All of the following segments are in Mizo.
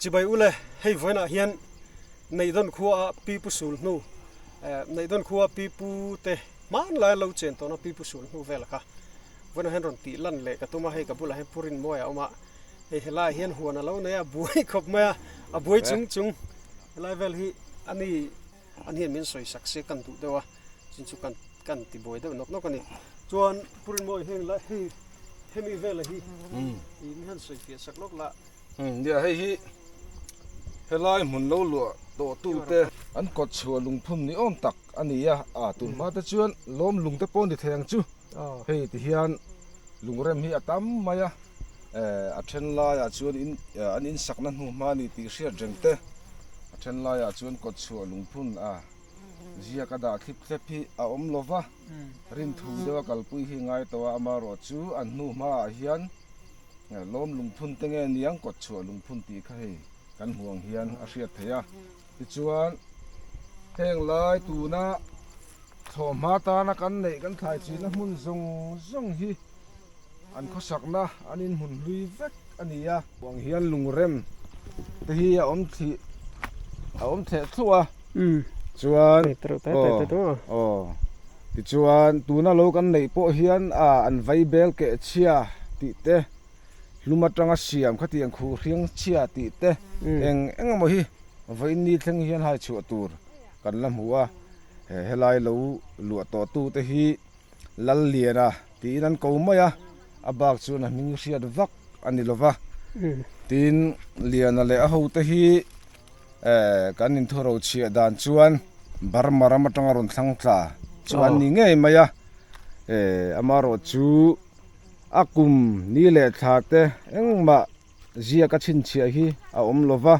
Chibai ule hei vawiinah hian Neihdawn khua Pi Pu Sul hnu Neihdawn khua Pi Pu te hmanlai lo chen tawhna Pi Pu Sul hnu vel kha vawiinah hian rawn tih lan leh ka tum a, hei ka bulah hian Pu Rinmawia a awm a, hei helaiah hian huan a lo nei a, buai khawp mai a, a buai chung chung helai vel hi a ni an hian min sawi sak se kan duh deuh a, chin chu kan kan ti buai deuh nawk nawk a ni. Chuan Pu Rinmawia heng lai hei hemi vela hi ih mi han sawi fiah sak lawk lah. Nia hei hi helai hmun lo luah tawh tu te an kawt chhuah lungphun ni awm tak a ni a, a tun hma te chuan lawm lung te pawh ni thei ang chu hei ti hian lungrem hi a tam mai a a then laiah chuan in an insakna hnu hma ni tih hriat reng te a then laiah chuan kawt chhuah lungphun a ziak a dah thlip thlep hi a awm lo va rinthu deuh a kalpui hi ngai tawh a amaherawhchu an hnu hmaah hian. Lawm lungphun te nge niang kawt chhuah lungphun tih kha hei kan hmuh ang hian a hriat theih a. Tichuan heng lai tuna thlawhhma tana kan neih kan thlai chihna hmun zawng zawng hi an khawsakna an inhmun hlui vek a ni a. Hmuh ang hian lungrem te hi a awm thlih a awm thleh thluah a. Chuan aw aw tichuan tuna lo kan neih pawh hian ah an vai bel keh chhia tih te hlum atanga siam khatiang khuh hring chhia tih te eng eng emaw hi vawiin ni thleng hian hai chhuah tur kan la hmu a he helai lo luah tawh tu te hi Lalliana tiin an ko mai a a bak chuan a hming hriat vak a ni lova tin Liana leh a hote hi. Eh, kan inthuro chhiah dan chuan Burma ram atanga rawn thlang tla chu an ni ngei mai a. Eh, amaherawhchu a kum ni leh thla te engmah ziak a chhinchhiah hi a awm lo va.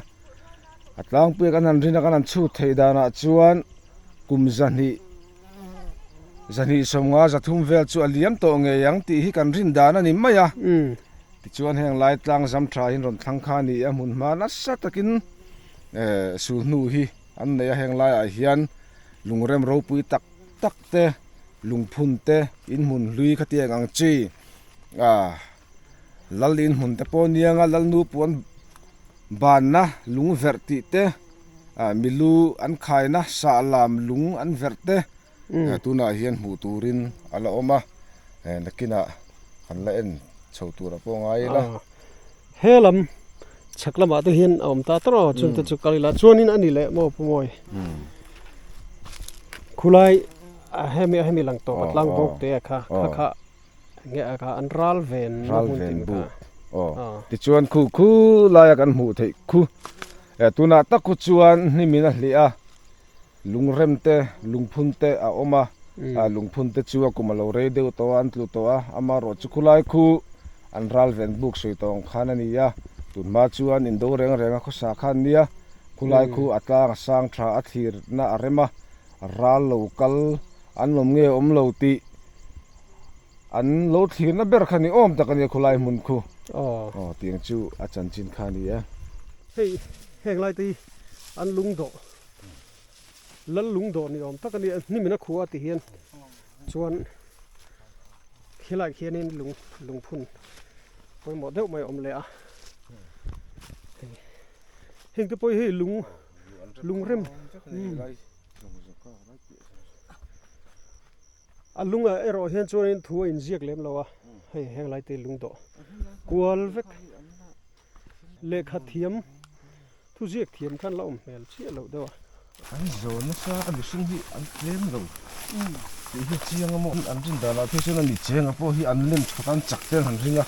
A tlangpuia kan han rin a, kan han chhut theih danah chuan kum zahnih, zahnih 50 300 vel chu a liam tawh ngei ang tih hi kan rin dan a ni mai a. Tichuan heng lai tlang zam tha hi an rawn thlang kha a ni a, hmun hma nasa takin eh sulhnu hi an nei a, heng laiah hian lungrem ropui tak tak te, lungphun te, inhmun hlui khatiang ang chi ah lal inhmun te pawh nia nga lalnu puan banna lung verh tih te ah milu an khaina sahlam lung an verh te tunah hian hmuh turin a la awm a nakinah kan la en chho tur a pawh ngai ila. He lam chhak lamah te hian a awm ta tawrh a chung te chu kal ila chuanin a ni leh maw pu Mawi khulai hemi hemi lang tawp a tlang bawk te kha kha kha Nge a kha an ral ven na hmun tih mi kha. Aw. Tichuan khu khu laia kan hmuh theih khu. E tunah tak khu chuan hnimin a hlih a, lungrem te, lungphun te a awm a. A lungphun te chu a kum a lo rei deuh tawh a, an tlu tawh a. Amaherawh chu khulai khu an ral ven buk sawi tawh ang khan a ni a. Tunhma chuan indo reng reng a khawsa kha an nia. Khulai khu a tlang a sang tha a thlirna a rem a, ral lo kal an awm nge awm lo tih An lo thlirna ber kha ni awm tak a nia khulai hmun khu. Aw tiang chu a chanchin kha a ni e. Hei heng lai te hi an lungdawh lal lungdawh ni awm tak a ni a hnimin a khua a ti hian chuan khilaiah khianin lung lungphun pawimawh deuh mai a awm leh a heng te pawh hi hei lung lungrem. A lungah erawh hian chuanin thu a inziak lem lo a, hei heng lai te lung dawh kual vek lehkha thiam thu ziak thiam khan la awm hmel chiah loh deuh a. An zawn nasa a mihring hi an tlem lo tih hi a chiang a maw an rin danah phei chuan a ni chenga pawh hi an lem that a an chak te an han ring a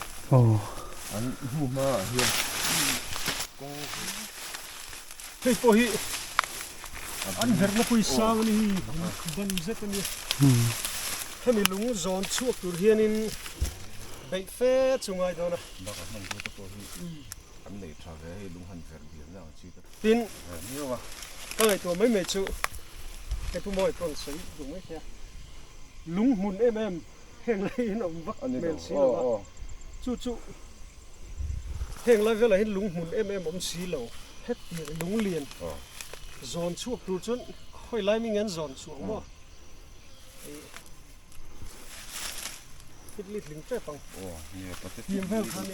an hnu hmaah hian kawng Hei pawh hi an verhna pui sang a ni hi ban zet a nia. Hemi lung zawn chhuak tur hianin beih fe chu ngai dawn a. Bakah hman tu te pawh hi an nei tha ve hei lung han verh bialna ang chi te. Tin, ka ngaihtuah mai mai chu hei Pu Mawi pawh an sawi duh mai thei a, lung hmun em em heng laiin a awm vak hmel si lo a, chu chu Heng lai velah hian lung hmun em em awm si lo, hetiang lung lian zawn chhuak tur chuan khawi lai ming an zawn chhuak maw? Hit lit ling tep ang. Tiang vel khan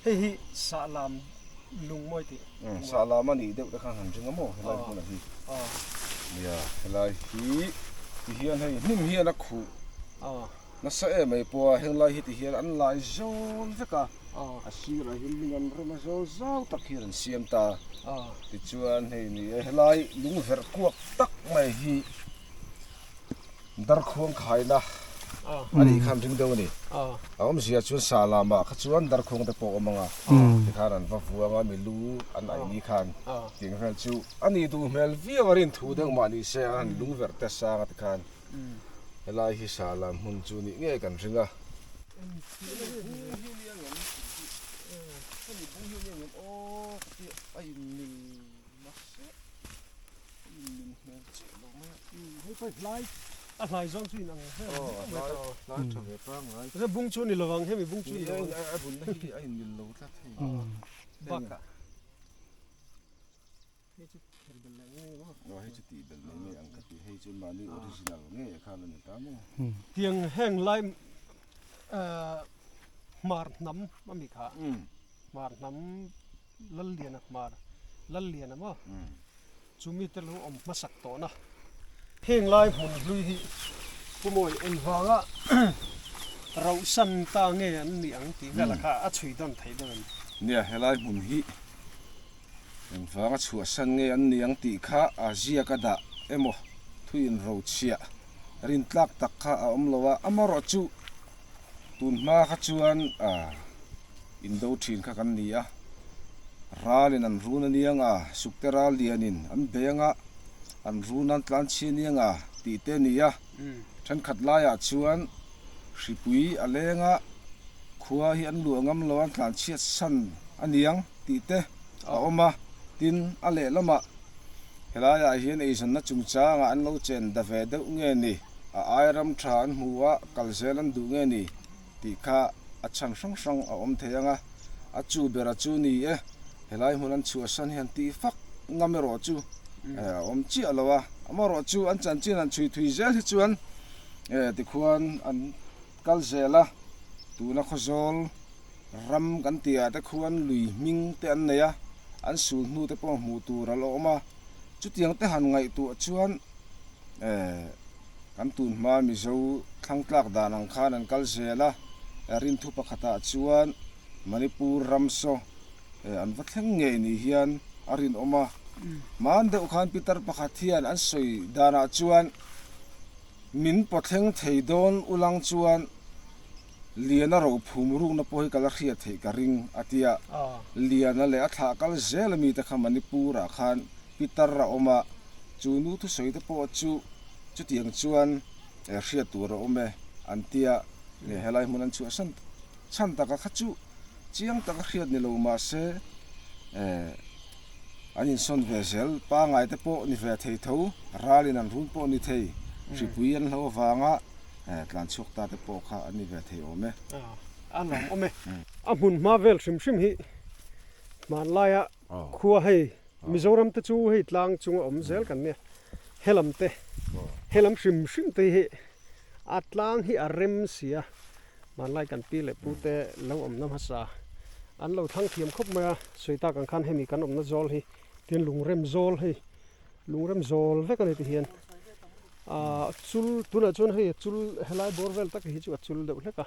hei hi sahlam. Lung mawi tih. Sah lam a nih deuh te khan han ring a maw helai hmunah hi. Nia helai hi ti hian hei hnim hian a khuh nasa em mai pawh a henglai hi ti hian an lai zawl vek a a sirah hian lung an rem a zawl zau tak hian an siam ta tichuan hei ni e helai lung verh kuak tak mai hi Darkhuang khaina a nih khan ring deuh a ni. A awmzia chuan sa lamah kha chuan darkhuang te pawh a awm ang a, tikhan an va vuang a, milu an aih ni khan tih vel chu a nih duh hmel viau a rin thu deuh mah ni se a han lung verh te sang a tikhan helai hi sa lam hmun chu nih ngei kan ring a. A hlai zawng chu in ang vel mai ta. Hlai tha ve pangngai. He bung chu ni lovang hemi bung chu ni lovang. A bun na hi a in mil lo tlat hei. Bakah hei chu kher bel leh ngei maw. Aw hei chu tih bel mai mai ang ka ti hei chu mahni original ngei khan a ni ta maw. Tiang heng lai hmar hnam a mi kha hmar hnam Lalliana hmar Lalliana maw chumi te lo awm hmasak tawhna heng lai hmun hlui hi Pu Mawi engvanga rauhsan ta nge an nih ang tih vel kha a chhui dawn theih deuh em? Nia, helai hmun hi engvanga chhuahsan nge an nih ang tih kha a ziak a dah emaw thuin rochhiah rintlak tak kha a awm lo a, amaherawhchu Tun hma kha chuan indo thin kha kan ni a, ralin an run a niang a, sukte ral lianin an bei anga an run an tlan chhi a niang a tih te a ni a. Thenkhat laiah chuan hripui a leng a, khua hi an luah ngam lo an tlan chhiat san a niang tih te a awm a, tin a lehlamah helaiah hian eizawnna chungchangah an lo chen da ve deuh nge ni? A ai ram tha an hmu a, kal zel an duh nge ni tih kha a chhan hrang hrang a awm thei ang a, a chu bera chu ni e, helai hmun an chhuahsan hian tih fak ngam erawh chu a awm chiah lo a, amaherawh chu an chanchin han chhui thui zel hi chuan tikhuan an kal zel a, tuna Khawzawl ram kan tih ah te khuan lui hming te an nei a, an sul hnu te pawh hmuh tur a la awm a, chutiang te han ngaihtuah chuan. Kan tun hma Mizo thlangtlak dan ang khan an kal zel a, rinthu pakhatah chuan Manipur ram saw an va thleng ngei ni hian a rinawm a. Hman deuh khan pitar pakhat hian an sawi danah chuan min pawthleng thei dawn ulang chuan Liana rophum rukna pawh hi ka la hriat theih ka ring a ti a. Liana leh a thlah kal zel ami te kha Manipur-ah khan Pitar a awm a, chu nu thusawi te pawh chu chutiang chuan hriat tur a awm e an ti a, helai hmun an chhuahsan chhan taka kha chu chiang taka hriat ni lo mahse an insawn ve zel pangai te pawh ni ve thei tho, ralin an run pawh ni thei, hripui an hlo avanga tlan chhuak ta te pawh kha an ni ve thei awm e. A lawm awm e. A hmun hma vel hrim hrim hi hmanlaia Khua hei Mizoram te chu hei tlang chunga awm zel kan nia, helam te helam hrim hrim te hi a tlang hi a rem si a, hmanlai kan pi leh pu te lo awmna hmasa an lo thlang thiam khawp mai a, sawi tak ang khan hemi kan awmna zawl hi tin lungrem zawl hei lungrem zawl vek a ni ti hian ah chul tunah chuan hei a chul helai bawr vel tak hi chu a chul deuh hlek a.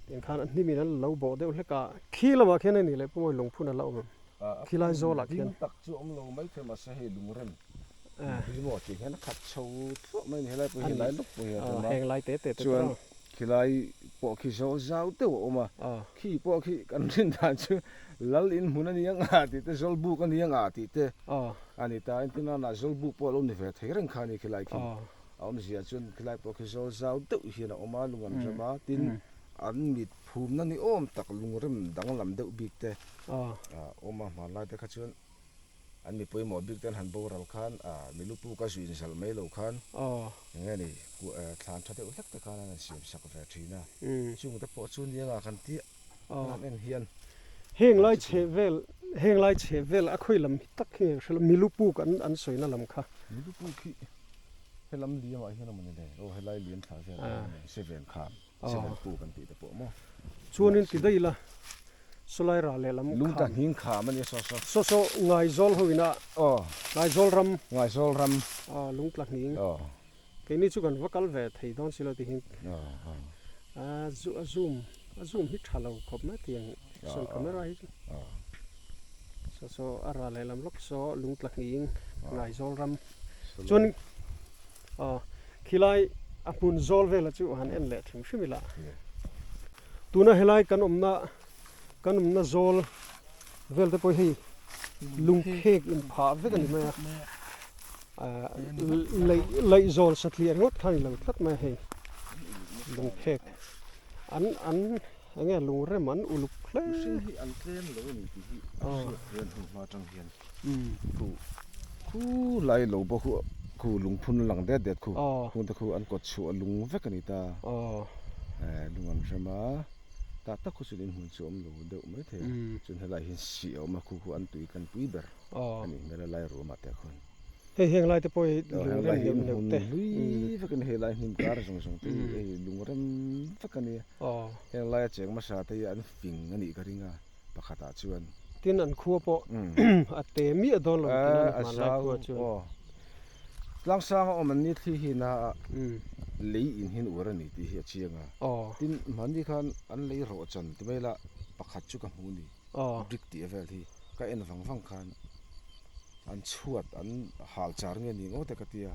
Tiang khan a hnimin an lo bawh deuh hlek a, khi lamah khian hei ni leh pawh lungphun a la awm em? Khi lai zawlah khian. Ding tak chu awm lo mai thei mahse hei lungrem hi maw tih hian a khat chho thluah mai a ni helai pawh hi helai lawk pawh hi a awm a, heng lai te te te chuan khilai pawh khi zawl zau deuh a awm a, khi pawh khi kan rin dan chu lal in hmun a ni ang a tih te zawl buk a ni ang a tih te a ni ta, entirnanah zawl buk pawh a lo ni ve thei reng kha a ni khilai khi. A awmzia chuan khilai pawh khi zawl zau deuh hian a awm a, lung an rem a, tin an mit phumna ni awm tak lungrem danglam deuh bik te a awm a, hmanlai te kha chuan an mi pawimawh bik te an han boral khan mi lu puk a zuih inzalh mai lo khan eng nge ni thlan tha deuh hlek te khan an han siam sak ve thin a, chung te pawh chu nianga kan tih an en hian. Heng lai chheh vel heng lai chheh vel a khawi lam hi tak hi hre lo milu puk an an sawina lam kha. Milu puk hi helam liamah hian a mawni le aw helai liam thla vel ah hian a mawni seven kham seven puk an tih te pawh maw. Chuanin ti daih ila. Sawlai ral lehlam kham. Lungtla hning kham a nia saw saw. Saw saw Ngaizawl ho ina. Aw. Ngaizawl ram. Ngaizawl ram. Aw lungtla hning. Aw. Keini chu kan va kal ve thei dawn si lo ti hian. Aw aw. A a zoom a zoom hi tha lo khawp mai tiang sawn camera hi chu. Aw. Saw saw a ral lehlam lawk saw lungtla hning Ngaizawl ram. Chuan aw khilai a hmun zawl vela chu han en leh hrim hrim ila. Tuna helai kan awmna kan awmna zawl vel te pawh hei lungphek inphah vek a ni mai a laih laih zawl satliah ringawt kha a ni lo tlat mai a hei lungphek an an eng nge lungrem an uluk hle. Mihring hi an tlem lo a ni tih hi a hriat hian hun hma atang hian khu khu lai lo bawk khu khu lungphun a lang det det khu khung te khu an kawt chhuah lung vek a ni ta lung an hrem a tah tak khu chuan inhmun chu a awm lo deuh mai thei a chuan helai hian sih a awm a khu khu an tui kan pui ber a nih hmel a lai ruamah te khuan. Hei heng lai te pawh hi lungrem neuh neuh te. Hlui vek a ni hei lai hnim kar zawng zawng te hi hei lungrem vek a nia. Heng laia cheng hmasa te hi an fing a nih ka ring a pakhatah chuan. Tin an khua pawh a te miah dawn lo tin a ni hmanlai khua chuan. Tlangsang a awm an ni thli hi na a lei in hian uar a ni tih hi a chiang a. Tin hmanni khan an lei rawh chan ti mai la pakhat chu ka hmu a ni brick tih vel hi ka en vang vang khan. An chhuat an hal char nge ni ngawt e ka tia.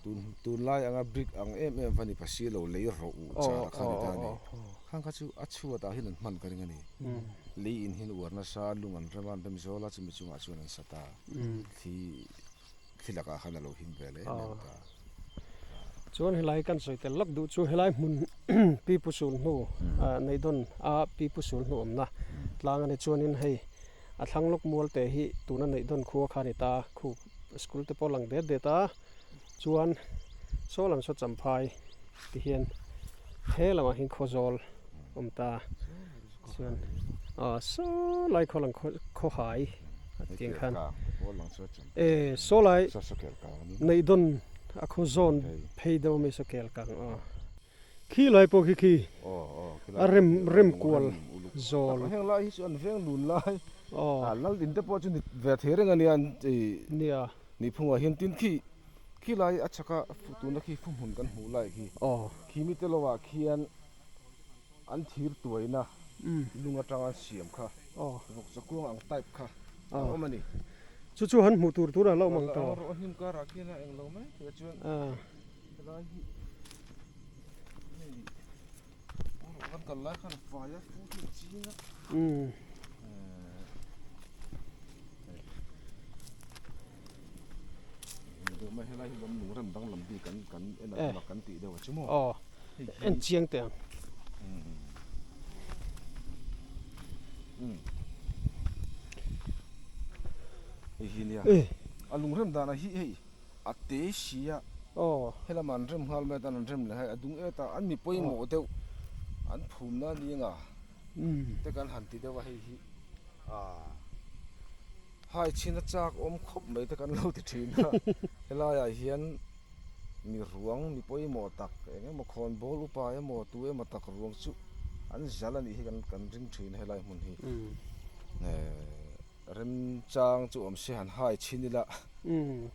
Tun tunlai anga brick ang em em va ni pa si lo lei rawh uh char a kha ni ta a ni. Khang kha chu a chhuat ah hian an hman ka ring a ni. Lei in hian uar nasa lung an rem a an rem zawl a chumi chungah chuan an sa ta. Thli thli lakah khan a lo him ve leh em em ta. Chuan helai kan sawi tel lawk duh chu helai hmun Pipu sul hnu Neihdawn a Pipu sul hnu awmna tlang a ni chuanin hei A thlang lawk mual te hi tuna neih dawn khua kha a ni ta, khu school te pawh a lang det det a, chuan saw lam saw champhai ti hian he lamah hian khawzawl a awm ta, chuan aw saw lai khaw lang khawhai a tih ang khan e saw lai neih dawn a khawzawn phei deuh a mi saw kel kang aw. Khi lai pawh khi khi a rem rem kual zawl. Heng lai hi chu an veng lun lai lal in te pawh chu ni ve thei reng a nia an nia nihphungah hian tin khi khi lai a chhaka tuna khi thuhmun kan hmuh lai khi khi mi te lovah khian an thir tuaina lung atanga an siam kha vawk chakuang ang type kha a awm a ni. Chu chu han hmuh tur tur a la awm ang tawh. Hnim karah khian a englo mai thei a chuan. Helai hi hei kan kal lai khan a fai a fur hi a ching a deuh mai helai hi lawm lungrem danglam bik kan kan en a kan tih deuh a chu maw aw en chiang teh ang hei hi nia a lungrem danah hi hei A te si a, helam an rem nghal mai atan an rem leh hai, a dung et a, an mi pawimawh deuh an phumna a ni anga te kan han ti deuh a hei hi aaa hai chhin a chak awm khawp mai te kan lo ti thin a, helaiah hian mi ruang mi pawimawh tak eng emaw khawnbawl upa emaw tu emaw tak ruang chu an zal a nih hi kan ring thin a helai hmun hi eehh. Remchang chu awm se han hai chhin ila. Umm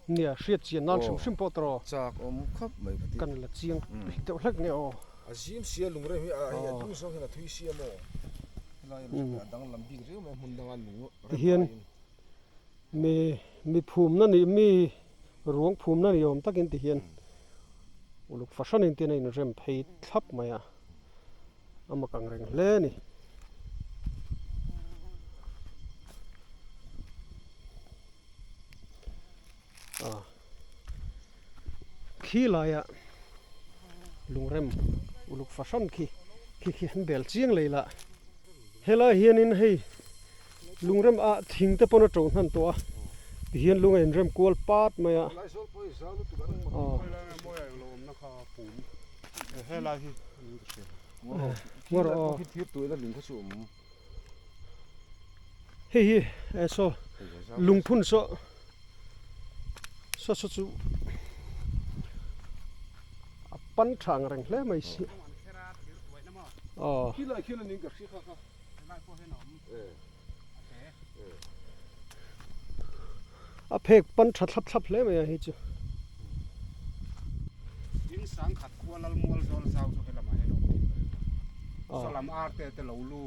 nia hriat chian nan hrim hrim pawh tawh. Chak awm khawp mai ka ti. Kan la chiang deuh hlek nge aw. A zim sia lungrem hi a hei a dung zawng hian a thui sia maw. Helai erawh a danglam bik riau mai hmun danga lung rem aiin. Tihian mi mi phumna nih mi ruang phumna ni awm takin tihian uluk fahranin tin a inrem phei thlap mai a. A mak ang reng hle a ni. Ah khi laiah lungrem uluk fahran khi khi khi an bel chiang lei lah. Helai hianin hei lungrem ah thing te pawn a to hnan tawh a tihian lung a inrem kual pat mai a. Aw. Ngawr aw. Hei hi eh saw lungphun saw saw saw chu a pan tha ang reng hle mai si. Aw. A phek pan tha thlap thlap hle mai a hei chu. In sangkhat khua lal mual zawl zau chu helamah hian a awm thei ka ring a. Sawlam arte te lo lu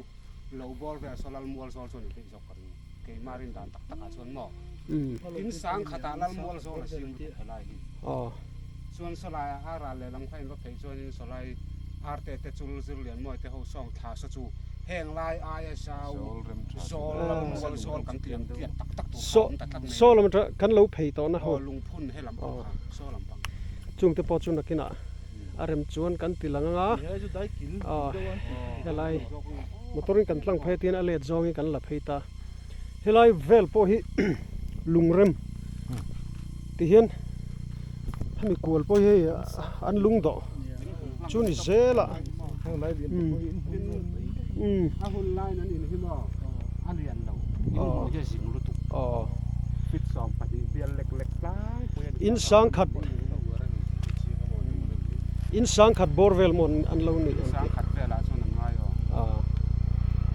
lo bawr vel saw lal mual zawl chu a ni theih zawk ka ring. Keimah rin dan tak takah chuan maw in sangkhatah lal mual zawl a siam lutuk helai hi. Chuan sawlaiah a ral lehlam kha in va phei chuanin sawlai arte te chul zir lian mawi te ho sawng thla saw chu heng lai aia zau zawl lal mual zawl kan tih ang tiat tak tak tur kha a awm ta tlat mai a. Saw lam atang kan lo phei tawhna ho. Aw lungphun he lam pang kha saw lam pang. Chungte pawh chu nakinah a rem chuan kan ti lang anga aw helai motor in kan tlang phei tiin a let zawngin kan la phei ta. Helai vel pawh hi lungrem ti hian hemi kual pawh hi hei an lung dawh chu ni zel a a hun laiin an inhim a a lian lo in hi a zing lutuk fit 12 bial lek lek tlangpui a ni in sangkhat in sangkhat bawr vel maw an lo nih ang tih sangkhat velah chuan an ngai aw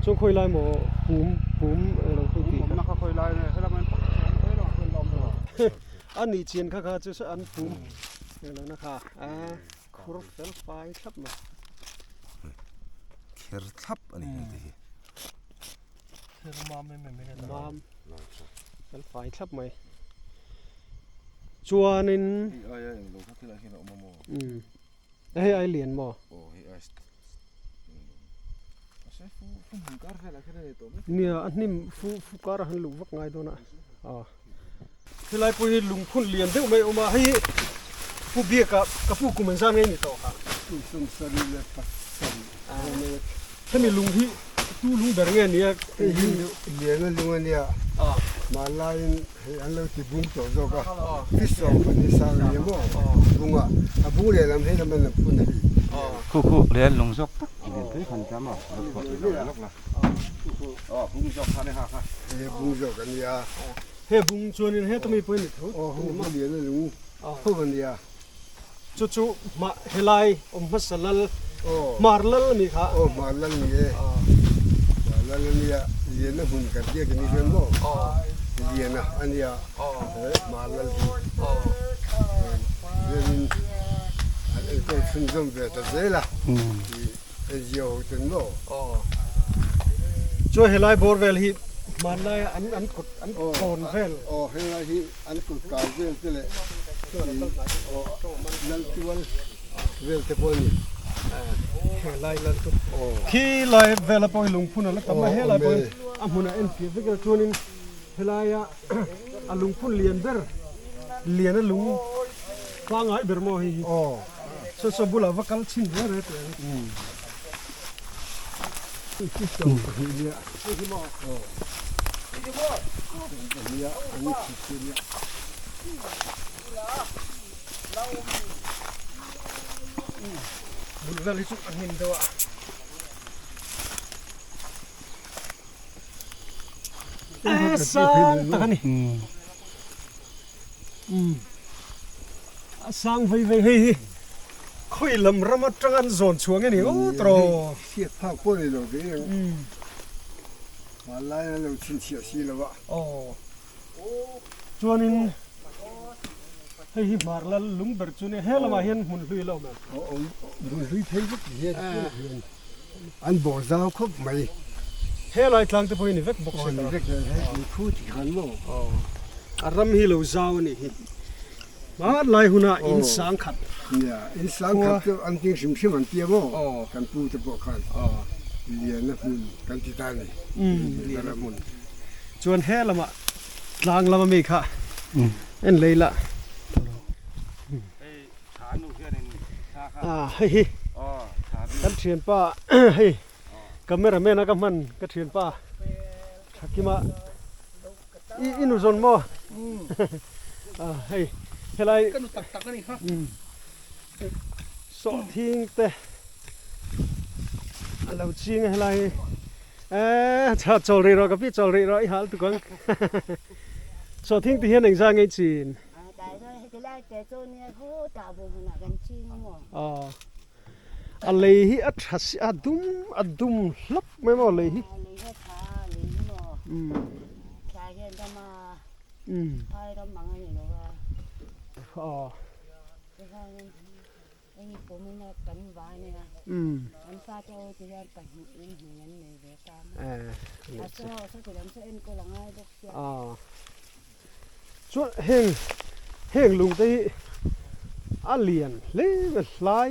chuan khawi lai maw pum pum eng lo khawi tih kha khawi lai nge helam an pakhat chuan khawi lamah chuan la awm lo a nih chian kha kha chu an pum eng lo na kha a khur fel fai thlap mai kher thlap a ni hei te hi kher mam em em mam fel fai thlap mai chuanin hei aia eng lo kha thil ah hian a awm a maw hei ai lian maw aw hei ai Nia a hnim fu fu kar a han luh vak ngai dawn a aw helai pawh hi lungphun lian deuh mai a awm a hei hi pu biaka ka pu kum an zan ngei ni tawh kha hemi lung hi tu lung ber nge nia hei hi lian a lung a nia hmanlaiin hei an lo ti bung tawh zawk a fisawm pahnih sang a nia maw bung a a bung lehlam hei lam an lo phun a ni. Khu khu lian lung zawk tak lian pui khan ta maw lo phuah tih lo lawk la aw bung zawk kha ni ha kha he bung zawk a nia he bung chuanin heta mi pawhin ni tho aw hu hu lian a lung tho a nia chu chu mah helai awm hmasa lal hmar lal a nih kha aw hmar lal ni e hmar lal a nia lian a hmun kan biak a ni chuan maw lian a a nia hmar lal hi chuanin an enkawl chhunzawm ve ta zel a NGO ho ten maw chuan helai bawr vel hi hmanlaia an an kut an kawn vel aw helai hi An kut kai vel te leh lal tual vel te pawh a ni. Helai lal chu khi lai vela pawh hi lungphun a la tam a, helai pawh hi a hmunah en piah vek ila chuanin helaia a lungphun lian ber lian a lung pangngai ber maw hei hi saw saw bulah va kal chhin reng reng teh ang. Bul vel hi chu a hnim deuh a. Sang tak a ni. A sang vei vei hei hi khawi lam ram atang an zawn chhuah nge ni ngawt rawh. Hriat phak pawh ni lo ve ang. Hmanlai an lo chhinchhiah si lo a. Aw. Chuanin hei hi hmar lal lung ber chu nia he lamah hian hmun hlui a lo awm em? Aw awm hmun hlui phei vek ti hian an bawh zau khawp mai. Helai tlang te pawh hi ni vek bawk se. Aw ni vek hei ni khu ti khan maw. Aw a ram hi lo zau a nih hi. Hmanlai hunah in sang khat. Nia in sang khat chu an ting hrim hrim an tia maw. Kan pu te pawh khan lian a hmun kan ti ta a ni. Lian a hmun. Chuan he lamah tlang lama mi kha en lei la. Hei hi kan thianpa hei camera man a ka hman ka thianpa Thakima i i nu zawn maw hei helai sawhthing te a lo ching a helai hi eee chawl rih rawh ka pi chawl rih rawh i hal tuk ang sawhthing te hian engzah nge i chin. Aw a lei hi a tha si a dum a dum hlap mai maw lei hi. Thlai hian ram a, phai ram ang a ni lo a. Tichuanin eng pawmin a kan vai nei a, an fate ho te hian pahnihin hmun an nei ve ta a. A saw saw ti lam saw enkawl a ngai bawk sia. Chuan heng heng lung te hi a lian hle mai hlai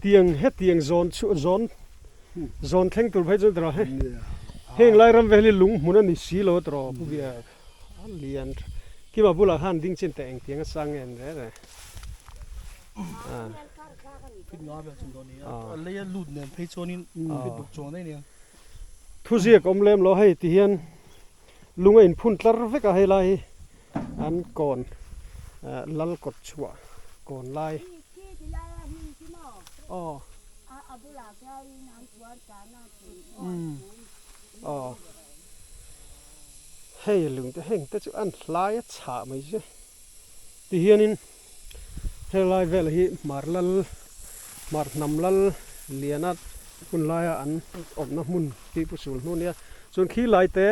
tiang hetiang zawn chu zawn zawn thleng tur phei chuan tiraw hei heng lai ram vel hi lung hmun a ni si lo tiraw pu biak a lian tha kima bulah khan ding chin teh engtiang a sang nge an reh reh thuziak awm lem lo hei ti hian. Lung a inphun tlar vek a helai hi an kawn lal kawt chhuah kawn lai. Aw. Aw. Hei lung te heng te chu an hlai a chhah mai che. Tihianin helai vel hi hmar lal hmar hnam lal liana hun laia an awmna hmun tih pu sul hnu nia chuan khi lai te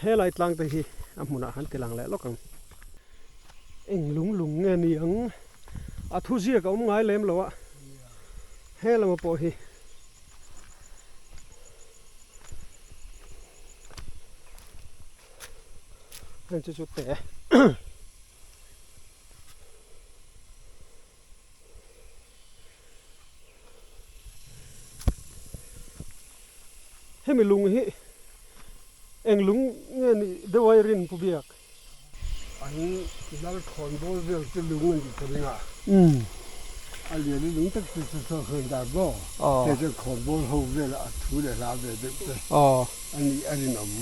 helai tlang te hi a hmunah han ti lang leh lawk ang. Eng lung lung nge ni ang a thu ziak a awm ngai lem lo a he lama pawh hi. Heng chu chu te. Hemi lung hi eng lung nge nih deuh a i rin pu biak? An lal khawn bawl vel chu lung a nih ka ring a, a lian i lung tak chu chu saw hran dar maw? Hei chuan khawn bawl ho vel a thu leh hla ve deuh te a nih a rinawm.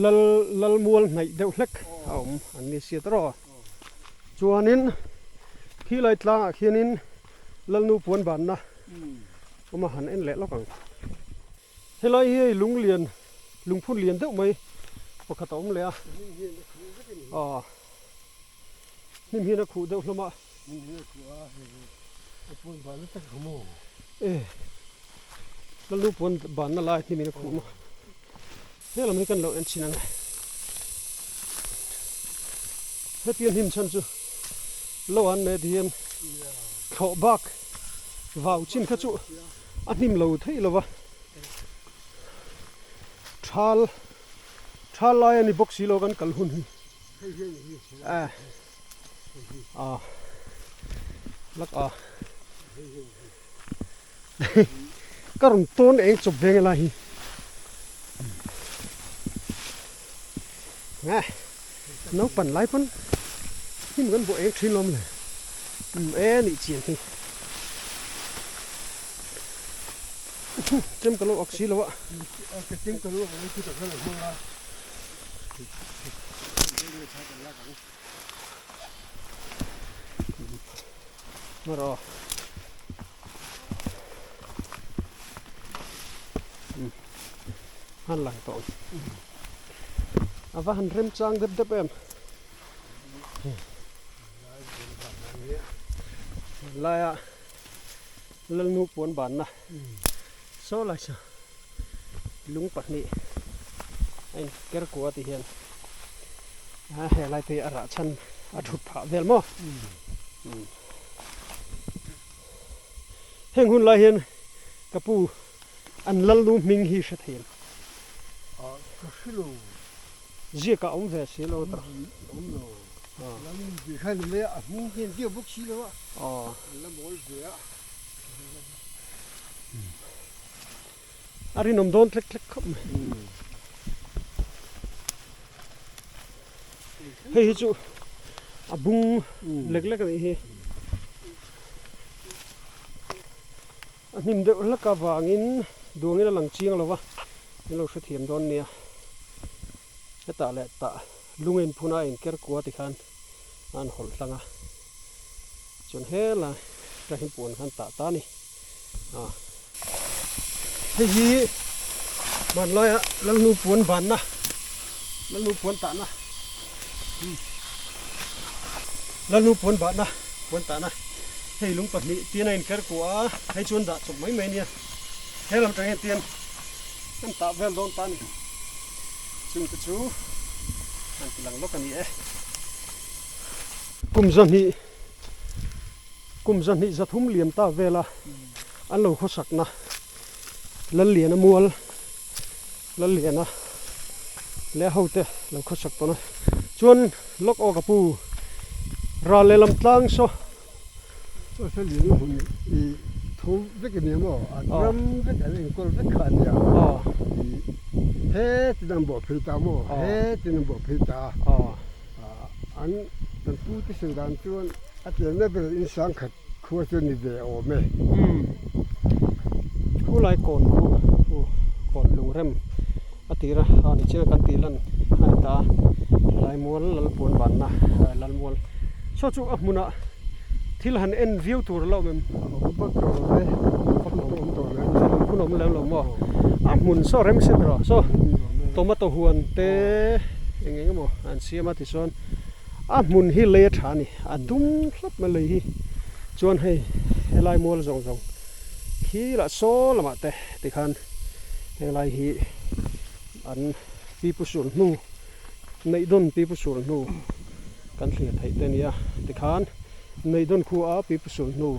Lal lal mual hnaih deuh hlek a awm an ni sia tawh a. Chuanin khilai tlangah khianin Lalnu puan banna awm a han en leh lawk ang. Helai hi hei lung lian lungphun lian deuh mai pakhat a awm leh a. Aw hnim hian a khuh deuh hlawm a. E Lalnu puan banna lai hnim in a khuh maw. He lam hi kan lo en chin ang e. Hetiang hnim chhan chu lo an met hian thlawh bak vau chin kha chu a hnim lo theih lo va. Thal thal lai a ni bawk si lo kan kal hun hi. A a lak a Ka rawn tawn eng chawp ve nge lai hi. Nge naupan lai pawn hnim kan buah eng thin lawm le. Um e nih chian hi. Chem ka lo ak si lo a. Chem ka lo ak lo chu ka hre lo hmang a. Marawh. Han lang tawh a va han rem chang dep dep em laia lalnu puan banna saw lai saw lung pahnih a in ker kua ti hian a helai te hi a rah chhan a thut phah vel maw. Heng hun lai hian ka pu an lalnu hming hi hre thei em? Ka hre lo. Ziak ah awm ve si lo ta. Awm lo. Lalnu tih khan ni mai a, a hming hian ziak bawk si lo a. An la mawl ve a. A rinawm dawn tlek tlek khawp mai. Hei hi chu a bung lek lek a nih hi. A hnim deuh hlak avangin duangin a lang chiang lo va, min lo hrethiam dawn nia. Hetah leh tah lung a inphun a, a inker kua tikhan a han hawlh hlang a. Chuan helai ka hi puan khan tah ta a ni. Hei hi hmanlaia Lalnu puan banna, Lalnu puan tahna, Lalnu puan bahna, puan tahna hei lung pahnih tian a inker kuah a, hei chuan dah chawp mai mai a nia. He lam atang hian tian an tah vel dawn ta a ni. Chungte chu an ti lang lawk a ni e. Kum zahnih kum zahnih zathum liam ta vela an lo khawsakna Lalliana mual Lalliana leh a hote lo khawsak tawh na chuan lawk aw ka pu ral lehlam tlang saw. Chaw Lalliana hun i tho vek a nia maw a ram vek an enkawl vek kha a nia i hetin an bawh phei ta maw hetin an bawh phei ta an kan pu te sawi dan chuan a tlemna ber in sangkhat Khua chu ni ve awm e. Umm. Khu lai kawn khu khu kawn lungrem a tir a, a ni chiang a kan tih lan a ni ta a, helai mual Lalpuan vanna Lalmual saw chu a hmunah thil han en viau tur a la awm em? A awm vak tawh lo e, lungphun pawh awm tawh lem lo. Lungphun a awm lem lo maw? A hmun saw rem si tawh saw tomato huan te eng eng emaw an siam a tichuan A hmun hi lei a tha a ni, a dum hlap mai lei hi chuan hei helai mual zawng zawng khi lah saw lamah te tikhan helai hi an pipu sul hnu Neihdawn pipu sul hnu kan thlir theih te a nia tikhan Neihdawn khua a pipu sul hnu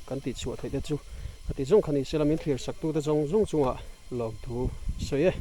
kan tih chhuah theih te chu a ti zawng kha ni sela min thlir sak tute zawng zawng chungah lawmthu sawi e.